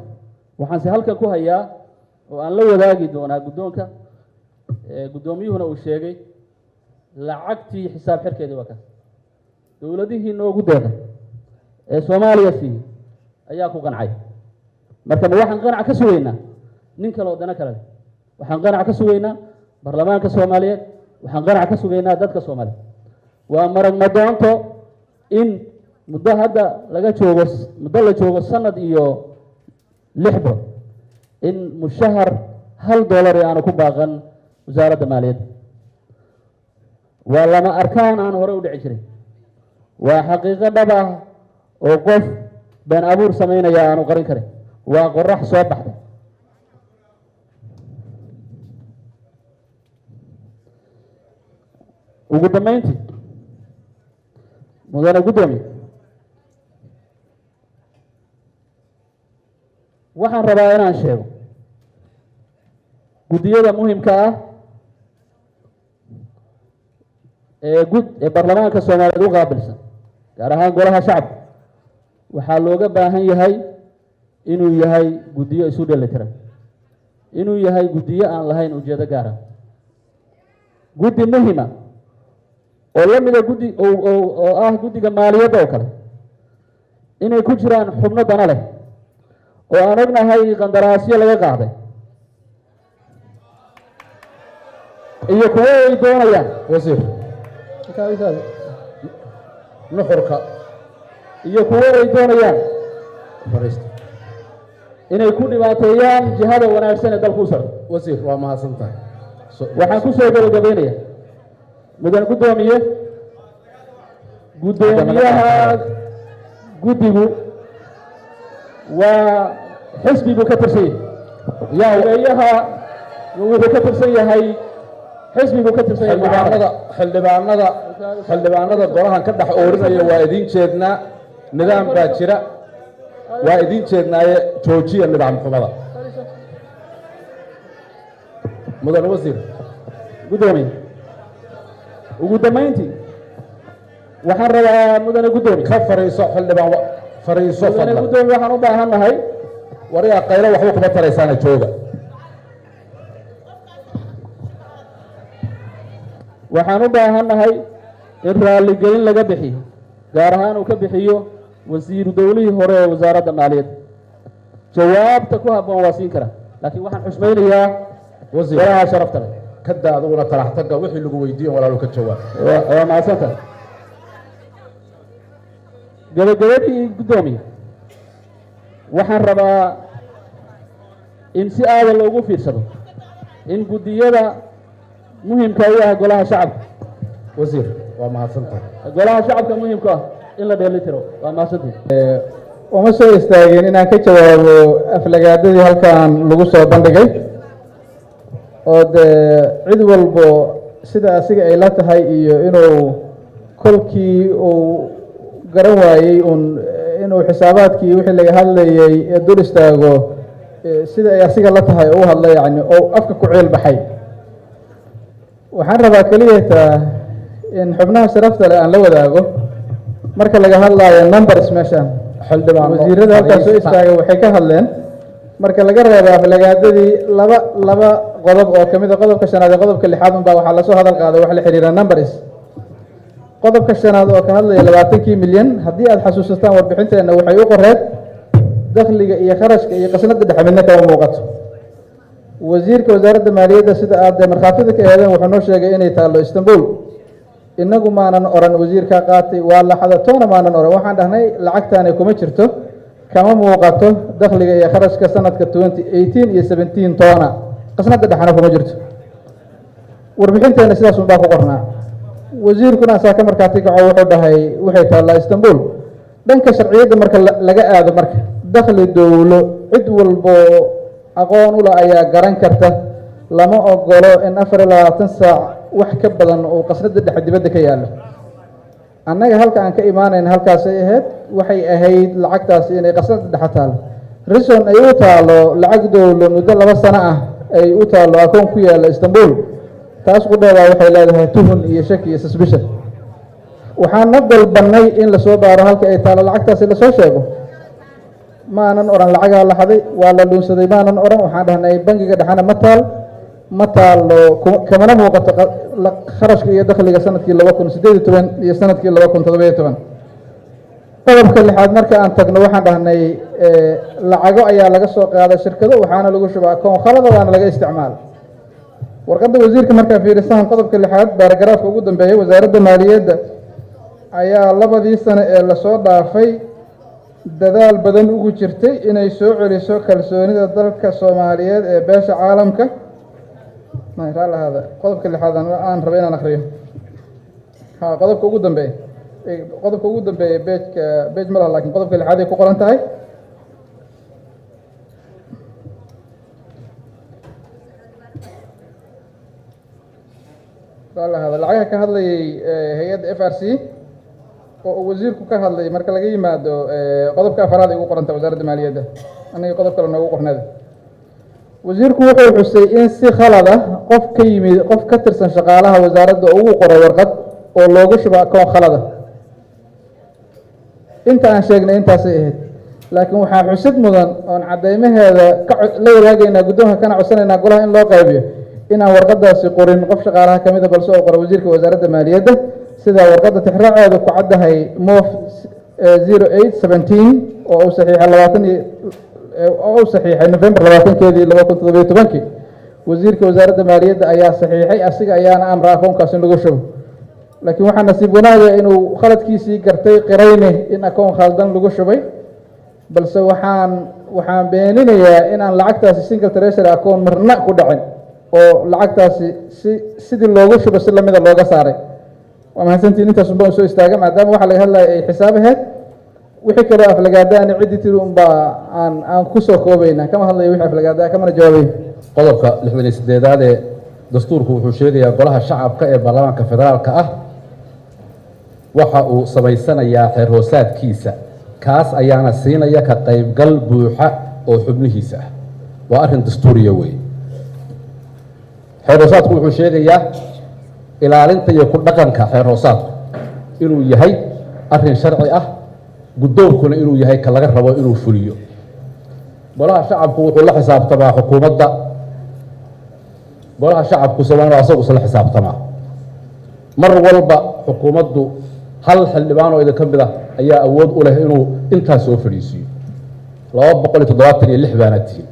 Waxaanse halkan ku hayaa oo aan la wadaagi doonaa guddoonka, guddoomiyuhuna uu sheegay, lacagtii xisaab xirkeedii waa kaas. Dowladihii noogu deeqay ee Soomaaliya siiyey ayaa ku qancay. Marka ma waxaan qanac ka sugaynaa nin kale oo dano kale leh? Waxaan qanac ka sugaynaa baarlamaanka Soomaaliyeed, waxaan qanac ka sugaynaa dadka Soomaaliyeed. Waa marag madoonto in muddo hadda laga joogo, muddo la joogo sanad iyo 6 bilood, in mushahar $1 aanu ku baaqan Wasaaradda Maaliyadda. Waa lama arkaan aan hore u dhici jirin, waa xaqiiqo dhab ah oo qof been abuur samaynaya aanu qarin karin, waa qorax soo baxday. Ugu dambeyntii, mudane guddoomiye, waxaan rabaa inaan sheego guddiyada muhimka ah ee gud ee baarlamaanka Soomaaliyeed u qaabilsan, gaar ahaan Golaha Shacabka, waxaa looga baahan yahay inuu yahay guddiyo isu dheelitiran, inuu yahay guddiyo aan lahayn ujeedo gaara. Guddi muhima Oo la mida guddi oo ah guddiga maaliyadda oo kale inay ku jiraan xubno dana leh oo aan ognahay qandaraasyo laga qaaday iyo kuwo ay doonayaan. Wasiir, nuxurka. Iyo kuwo ay doonayaan Fariista. inay ku dhibaateeyaan jihada wanaagsan ee dalku u socdo. Wasiir, waa mahadsan tahay. Waxaan ku soo gabagabeynaya, mudan guddoomiye, guddoomiyaha guddigu waa xisbiguu ka tirsan yahay. Yaa? Xogeeyaha wuxuu ka tirsan yahay xisbiguu ka tirsan yahay. Xildhibaanada golahan ka dhex oorinaya, waa idiin jeednaa. Nidaam baa jira, waa idiin jeednaaye joojiya nidaam xumada. Mudan wasiir. Guddoomiye, ugu dambayntii waxaan rabaa, mudane guddoomiye, Ka fariiso, xildhibaan, fariiso. Mudane Fadlan. guddoomiye, waxaan u baahan nahay Wariyaa, qaylo waxba kuma taraysaana, jooga. Waxaan u baahan nahay in raalligelin laga bixiyo, gaar ahaan uu ka bixiyo wasiiru dowlihii hore ee wasaaradda maaliyadda. Jawaabta ku habboon waa siin karaa, laakiin waxaan xushmaynayaa Wasiir, golaha sharafta leh. Ka daa adiguna talaxtaga. Wixii lagu weydiiyo, walaalo, ka jawaab. Waa mahadsantahay. Gabagabadii, guddoomiye, waxaan rabaa in si aada loogu fiirsado in guddiyada muhimka u ah golaha shacabka. Wasiir, waa mahadsan tahay. Golaha shacabka muhimka ah in la dheelitiro. Waa mahadsantihi. Uma soo istaagin inaan ka jawaabo aflagaadadii halkan lagu soo bandhigay, oo dee cid walbo sida asiga ay la tahay iyo inuu kolkii uu garan waayey uun inuu xisaabaadkii wixii laga hadlayay ee dul istaago, sida ay asiga la tahay oo u hadla, yacni oo afka ku ciil baxay. Waxaan rabaa keliyata in xubnaha sharafta leh aan la wadaago, marka laga hadlaayo numbers meeshaan, Xildhibaan, wasiirada halkaas soo istaagay waxay ka hadleen, marka laga reebo aflagaadadii, laba qodob oo kamid a qodobka shanaad iyo qodobka lixaad unbaa waxaa lasoo hadal qaaday wax la xiriira numbers. Qodobka shanaad oo ka hadlaya 20-kii milyan, haddii aad xasuusataan warbixinteenna, waxay u qoreed dakhliga iyo kharashka iyo qasnada dhexe midna kama muuqato. Wasiirka wasaaradda maaliyadda, sida aad dee markhaatida ka eedeen, wuxuu noo sheegay inay taallo Istanbul. Inagu maanan oran wasiirkaa qaatay, waa laxada toona maanan oran. Waxaan dhahnay lacagtaani kuma jirto, kama muuqato dakhliga iyo kharashka sanadka 2018 iyo 17 toona, qasnada dhexena kuma jirto. Warbixinteena sidaas un baa ku qornaa. Wasiirkuna asaa ka markhaati kaco, wuxuu dhahay waxay taallaa Istanbul. Dhanka sharciyadda marka laga aado, marka dakhli dowlo, cid walbo aqoon ula ayaa garan karta, lama ogolo in 24 saac wax ka badan uu qasnada dhexe dibadda ka yaallo. Annaga halka aan ka imaanayna halkaasay ahayd, waxay ahayd lacagtaasi inay qasnada dhexe taalo. Reason ay u taalo lacag dowlo muddo 2 sano ah ay u taalo akoon ku yaalla Istanbul, taas qudheedaa waxay leedahay tuhun iyo shaki iyo suspicion. Waxaan na dalbanay in lasoo baaro halka ay taalo lacagtaasi, lasoo sheego. Maanan odhan lacagaa la xaday, waa la luunsaday, maanan odhan. Waxaan dhahnay bangiga dhexena ma taal, ma taalo, kamana muuqato kharashka iyo dakhliga sanadkii 2018 iyo sanadkii 2017. Qodobka lixaad marka aan tagno, waxaan dhahnay lacago ayaa laga soo qaaday shirkado, waxaana lagu shubaa akoon khalada, waana laga isticmaala. Warqadda wasiirka markaa fiirisahan, qodobka lixaad baaragaraafka ugu dambeeya, wasaaradda maaliyadda ayaa labadii sano ee lasoo dhaafay dadaal badan ugu jirtay inay soo celiso kalsoonida dalka Soomaaliyeed ee beesha caalamka. Raalahaada, qodobka lixaad aan rabay inaan akhriyo, ha, qodobka ugu dambeeya, qodobka ugu dambeeya page-ka, page ma laha, lakin qodobka lixaad ay ku qoran tahay. Raalahaada, lacagaha ka hadlayay hay-adda FRC oo uu wasiirku ka hadlay, marka laga yimaado qodobka afaraad ay ugu qoranta wasaaradda maaliyadda, aniga qodob kale noogu qorneeda. Wasiirku wuxuu xusay in si khalad ah qof ka yimid, qof ka tirsan shaqaalaha wasaaradda ugu qoray warqad oo loogu shubo akoon khalada. Inta aan sheegnay intaasay ahayd, laakiin waxaa xusid mudan oon caddeymaheeda ka la wadaagaynaa guddoonka, kana codsanaynaa golaha in loo qaybiyo, inaan warqadaasi qorin qof shaqaalaha ka mida, balse oo qoray wasiirka wasaaradda maaliyadda. Sida warqadda tixraaceedu ku caddahay, MOF 08/17 oo uu saxiixay 20 oo uu saxiixay November 20-keedii 2017-kii, wasiirka wasaaradda maaliyadda ayaa saxiixay, asiga ayaana amra akoonkaas in lagu shubo. Laakiin waxaa nasiib wanaaga inuu khaladkiisii gartay, qirayne in akoon khaldan lagu shubay. Balse waxaan beeninayaa inaan lacagtaasi single treasury account marna ku dhacin, oo lacagtaasi si sidii loogu shubo si lamida looga saaray. Waa mahadsantiin. Intaas unbaan soo istaaga, maadaama waxaa laga hadlaya ay xisaab ahayd. Wixii kaloo aflagaadaana ciddii tiri unbaa aan ku soo koobayna. Kama hadlayo wixii aflagaadaa, kamana jawaabay. Qodobka 68aad ee dastuurku wuxuu sheegayaa golaha shacabka ee baarlamaanka federaalka ah waxa uu samaysanayaa xeer hoosaadkiisa, kaas ayaana siinaya ka qaybgal buuxa oo xubnihiisa ah. Waa arrin dastuuriya weeye. Xeer hoosaadku wuxuu sheegayaa ilaalinta iyo ku dhaqanka xeer hoosaadku inuu yahay arrin sharci ah, guddoonkuna inuu yahay ka laga rabo inuu fuliyo. Golaha shacabku wuxuu la xisaabtamaa xukuumadda. Golaha shacabku waa inuu asagu isla xisaabtamaa mar walba. Xukuumaddu hal xildhibaan oo idinka mid ah ayaa awood u leh inuu intaas soo fadhiisiiyo. 276 baana tihiin.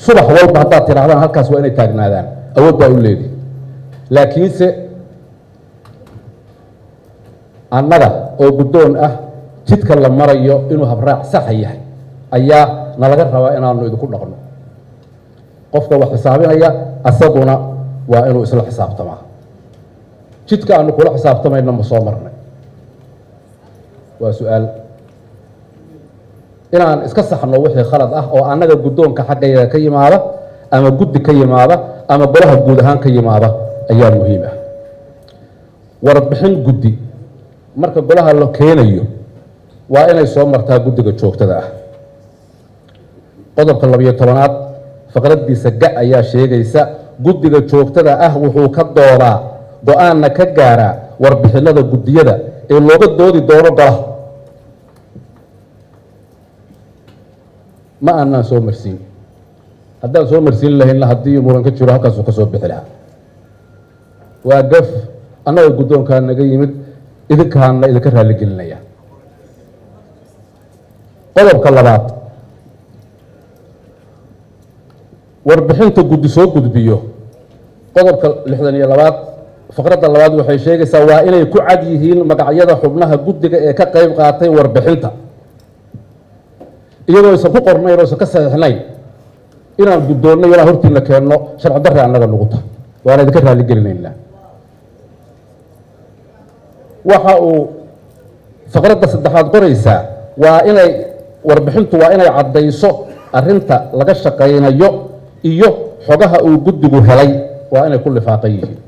Subax walba haddaad tidhahdaan halkaas waa inay taagnaadaan, awood baa u leedihi. Laakiinse annaga oo guddoon ah, jidka la marayo inuu habraac saxa yahay ayaa nalaga rabaa inaanu idinku dhaqno. Qofka wax xisaabinaya asaguna waa inuu isla xisaabtamaa. Jidka aanu kula xisaabtamayna ma soo marnay? Waa su-aal. Inaan iska saxno wixii khalad ah oo annaga guddoonka xaggayaga ka yimaada ama guddi ka yimaada ama golaha guud ahaan ka yimaada ayaa muhiim ah. Warbixin guddi marka golaha la keenayo waa inay soo martaa guddiga joogtada ah. Qodobka 12aad faqraddiisa ga ayaa sheegaysa guddiga joogtada ah wuxuu ka doodaa, go-aanna ka gaaraa warbixinada guddiyada ee looga doodi doono golaha. Ma aanaan soo marsiin. Haddaan soo marsiin lahaynna, haddii muran ka jiro, halkaasuu ka soo bixi lahaa. Waa gaf annaga guddoonkaa naga yimid, idinkaana idinka raaligelinaya. Qodobka labaad, warbixinta guddi soo gudbiyo, qodobka 62aad faqradda labaad waxay sheegaysaa waa inay ku cad yihiin magacyada xubnaha guddiga ee ka qayb qaatay warbixinta. Iyadoo aysan ku qornayn oo aysan ka saxiixnayn, inaan guddoonno, inaan hortiina keenno, sharci darre annaga nagu tahay, waana idinka raalligelinaynaa. Waxa uu faqradda saddexaad qoraysaa waa inay warbixintu waa inay caddayso arrinta laga shaqaynayo iyo xogaha uu guddigu helay, waa inay ku lifaaqan yihiin.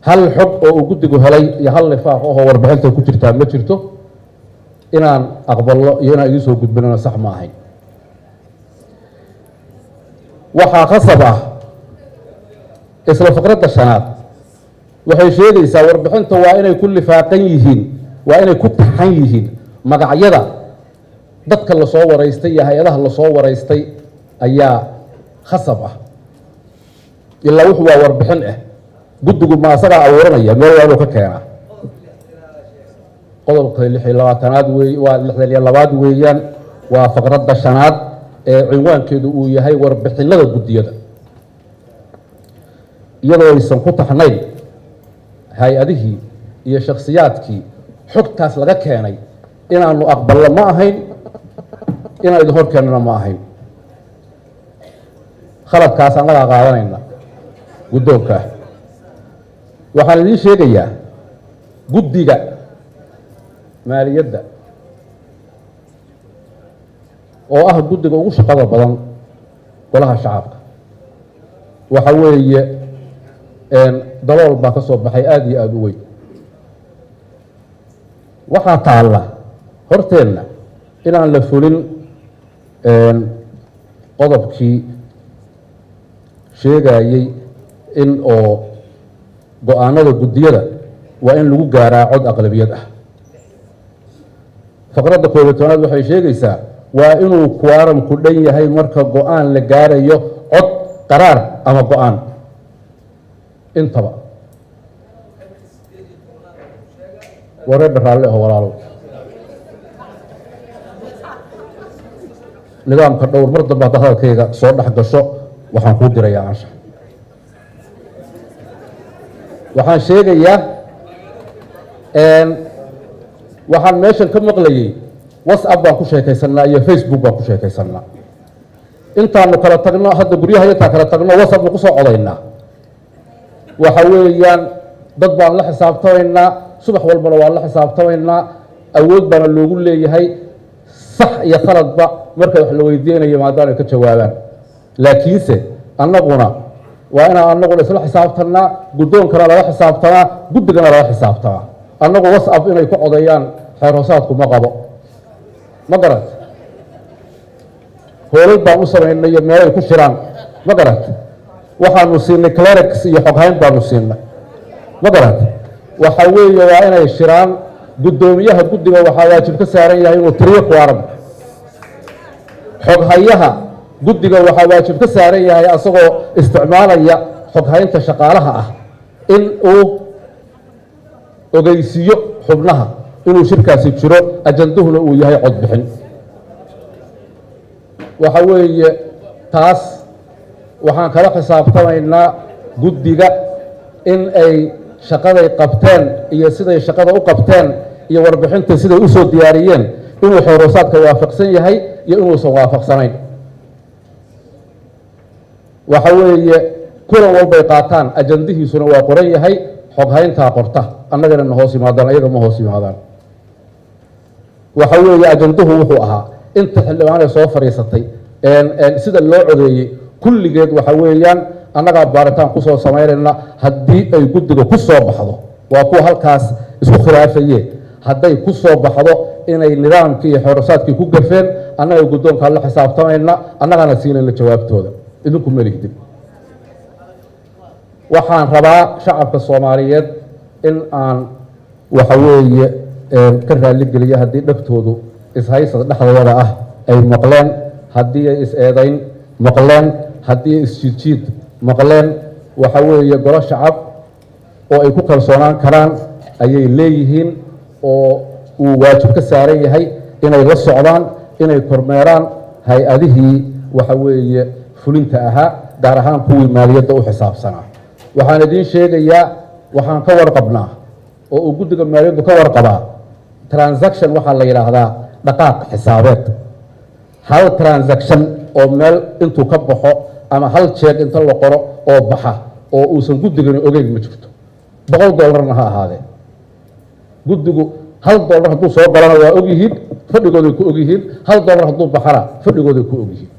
Hal xog oo uu guddigu helay iyo hal lifaaq ahoo warbixinta ku jirtaa ma jirto. Inaan aqbalno iyo inaan idiin soo gudbinona sax ma ahayn. Waxaa khasab ah, isla faqradda shanaad waxay sheegaysaa warbixinta waa inay ku lifaaqan yihiin, waa inay ku taxan yihiin magacyada dadka lasoo waraystay iyo hay-adaha lasoo waraystay ayaa khasab ah. Ilaa wuxuu waa warbixin ah, guddigu ma asagaa abuuranaya? Meel waa inuu ka keenaa. Qodobka 26aad wey, waa 62aad weeyaan, waa faqradda shanaad ee cinwaankeedu uu yahay warbixinada guddiyada. Iyadoo aysan ku taxnayn hay-adihii iyo shakhsiyaadkii xogtaas laga keenay, inaanu aqbalno ma ahayn, inaan idin hor keennona ma ahayn. Khaladkaas annagaa qaadanayna guddoonka ah. Waxaan idiin sheegayaa guddiga maaliyadda oo ah guddiga ugu shaqada badan golaha shacabka, waxa weeye dalool baa ka soo baxay aada iyo aada u weyn. Waxaa taalla horteenna inaan la fulin qodobkii sheegayey in oo go-aanada guddiyada waa in lagu gaaraa cod aqlabiyad ah. Faqradda 11aad waxay sheegaysaa waa inuu quorum-ku dhan yahay marka go-aan la gaarayo, cod, qaraar ama go-aan intaba. Wareedha, raalli aho walaalow, nidaamka dhowr. Mar dambe hadda hadalkayga soo dhex gasho, waxaan kuu dirayaa anshax. Waxaan sheegayaa, waxaan meeshan ka maqlayey WhatsApp baan ku sheekaysannaa iyo Facebook baan ku sheekaysannaa. Intaanu kala tagno hadda guryaha, intaan kala tagno WhatsApp ma ku soo codaynaa? Waxa weeyaan dad baan la xisaabtamaynaa, subax walbana waan la xisaabtamaynaa. Awood baana loogu leeyahay sax iyo khaladba marka wax la weydiinayo maadaama ay ka jawaabaan. Laakiinse annaguna waa inaan annaguna isla xisaabtannaa, guddoonkana lala xisaabtamaa, guddigana lala xisaabtamaa. Annagu WhatsApp inay ku codeeyaan xeer hoosaadku ma qabo, ma garat? Hoolal baan u samaynay iyo meel ay ku shiraan, ma garat? Waxaanu siinay clerics iyo xoghayn baanu siinay, ma garat? Waxa weeye waa inay shiraan. Guddoomiyaha guddiga waxaa waajib ka saaran yahay inuu tiriyo quorum. Xoghayaha guddiga waxaa waajib ka saaran yahay, asagoo isticmaalaya xoghaynta shaqaalaha ah, in uu ogeysiiyo xubnaha inuu shirkaasi jiro, ajanduhuna uu yahay codbixin. Waxa weeye taas waxaan kala xisaabtamaynaa guddiga in ay shaqaday qabteen iyo siday shaqada u qabteen iyo warbixinta siday usoo diyaariyeen inuu xeeroosaadka waafaqsan yahay iyo inuusan waafaqsanayn. Waxa weeye kulan walbay qaataan ajandihiisuna waa qoran yahay, xoghayntaa qorta. Annagana na hoos yimaadaan, ayaga ma hoos yimaadaan. Waxa weeye ajanduhu wuxuu ahaa, inta xildhibaanee soo fadhiisatay, sida loo codeeyey, kulligeed waxa weeyaan annagaa baaritaan kusoo samaynayna. Haddii ay guddiga ku soo baxdo, waa kuwa halkaas isku khilaafaye, hadday ku soo baxdo inay nidaamkii iyo xeerosaadkii ku gafeen, annaga guddoonkaan la xisaabtamayna, annagaana siinayna jawaabtooda, idinku melihdin. Waxaan rabaa shacabka Soomaaliyeed in aan waxa weeye ka raalligeliya haddii dhegtoodu ishaysad dhexdooda ah ay maqleen, haddii ay is-eedayn maqleen, haddii ay isjiidjiid maqleen. Waxa weeye golo shacab oo ay ku kalsoonaan karaan ayay leeyihiin, oo uu waajib ka saaran yahay inay la socdaan, inay kormeeraan hay-adihii waxa weeye fulinta ahaa, gaar ahaan kuwii maaliyadda u xisaabsanaa. Waxaan idiin sheegayaa, waxaan ka warqabnaa oo uu guddiga maaliyaddu ka warqabaa transaction waxaa la yidhaahdaa dhaqaaq xisaabeed. Hal transaction oo meel intuu ka baxo ama hal jeeg inta la qoro oo baxa oo uusan guddigani ogeyn ma jirto, $100na ha ahaadee. Guddigu hal dollar hadduu soo galana waa ogyihiin, fadhigooday ku ogyihiin. Hal dollar hadduu baxana fadhigooday ku ogyihiin.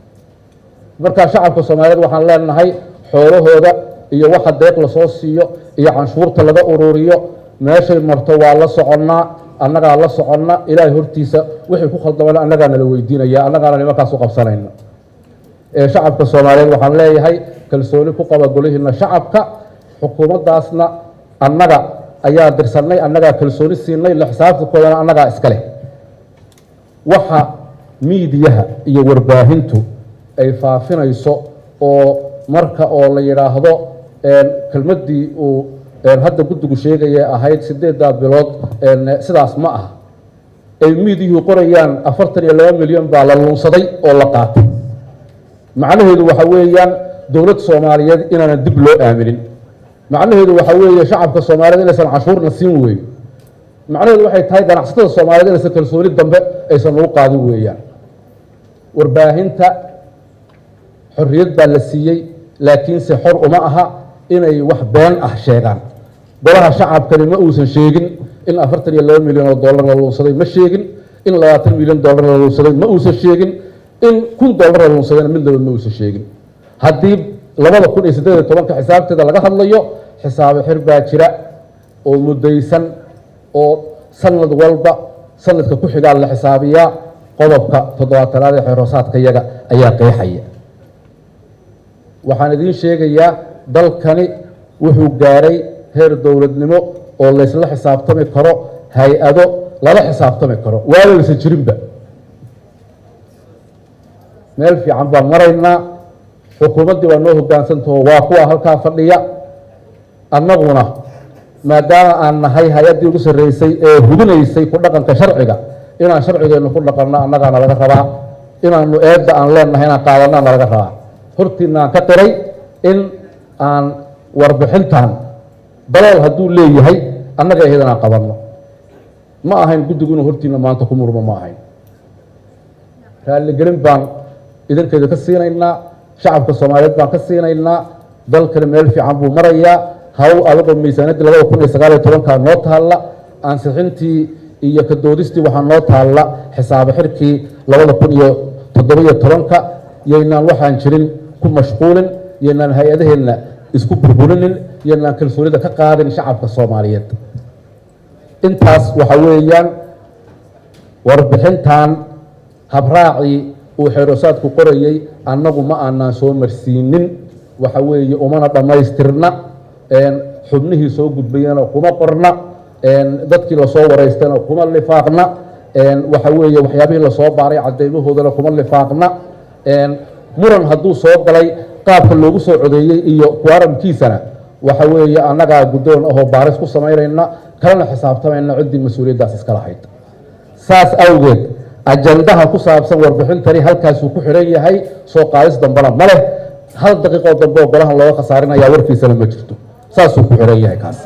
Markaa shacabka Soomaaliyeed waxaan leenahay, xoolahooda iyo waxa deeq lasoo siiyo iyo canshuurta laga ururiyo meeshay marto waa la soconnaa, annagaa la soconna. Ilaahay hortiisa wixii ku khaldamana annagaa nala weydiinaya, annagaana nimankaas u qabsanayna. Ee shacabka Soomaaliyeed waxaan leeyahay, kalsooni ku qaba golihiina shacabka. Xukuumaddaasna annaga ayaa dirsannay, annagaa kalsooni siinay, la xisaabtankoodana annagaa iska leh. Waxa miidiyaha iyo warbaahintu ay faafinayso oo marka oo la yidhaahdo kelmaddii uu hadda guddigu sheegaya ahayd 8-daa bilood, sidaas ma aha. Ay miidiyuhu qorayaan 42 milyan baa la lunsaday oo la qaatay, macnaheedu waxa weeyaan dowlad Soomaaliyeed inaanan dib loo aaminin. Macnaheedu waxa weeye shacabka Soomaaliyeed inaysan canshuurna siin weyn. Macnaheedu waxay tahay ganacsatada Soomaaliyeed inaysan kalsooni dambe aysan ugu qaadin weeyaan. Warbaahinta xorriyad baa la siiyey, laakiinse xor uma aha inay wax been ah sheegaan. Golaha shacabkani ma uusan sheegin in 42 milyan oo dollar la lunsaday, ma sheegin in $20 milyan la lunsaday, ma uusan sheegin in $1000 la lunsadayna, midnaba ma uusan sheegin. Haddii 2018-ka xisaabteeda laga hadlayo, xisaabe xir baa jira oo muddaysan oo sanad walba sanadka ku xigaa la xisaabiyaa. Qodobka 70aad ee xeeroosaadka yaga ayaa qeexaya. Waxaan idiin sheegayaa, dalkani wuxuu gaaray heer dowladnimo oo laysla xisaabtami karo, hay-ado lala xisaabtami karo, waabaysan jirinba. Meel fiican baan maraynaa. Xukuumaddii waa noo hoggaansantaho, waa kuwa halkaa fadhiya. Annaguna Maadaama aan nahay hay-addii ugu sarreysay ee hubinaysay ku dhaqanka sharciga, inaan sharcigeennu ku dhaqanno annagaana laga rabaa, inaanu eedda aan leenahay inaan qaadanana laga rabaa. Hortiina aan ka qiray in aan warbixintan dalool hadduu leeyahay annaga ahayd inaan qabanno. Ma ahayn guddigu inuu hortiina maanta ku murmo, ma ahayn. Raalligelin baan idinkeeda ka siinaynaa, shacabka Soomaaliyeed baan ka siinaynaa. Dalkani meel fiican buu marayaa. Hawl adagoo miisaaniyaddii 2019-ka noo taalla, ansixintii iyo ka doodistii waxaa noo taalla xisaabo xirkii 2017-ka. Yaynaan waxaan jirin ku mashquulin, yaynaan hay-adaheenna isku burburinin, yaynaan kalsoonida ka qaadin shacabka Soomaaliyeed. Intaas waxa weeyaan warbixintan habraacii uu xeerosaadku qorayey annagu ma aanaan soo marsiinin, waxa weeye umana dhammaystirna, xubnihii soo gudbayana kuma qorna, dadkii lasoo waraystana kuma lifaaqna, waxa weeye waxyaabihii lasoo baaray cadeymahoodana kuma lifaaqna. Muran hadduu soo galay qaabka loogu soo codeeyey iyo quorumkiisana, waxa weeye annagaa guddoon ahoo baaris ku samaynayna, kalena xisaabtamayna ciddii mas-uuliyaddaas iska lahayd. Saas awgeed ajandaha ku saabsan warbixintani halkaasuu ku xidhan yahay. Soo qaadis dambena ma leh. Hal daqiiqoo dambe oo golahan looga khasaarinaya warkiisana ma jirto. Saasuu ku xidhan yahay kaas.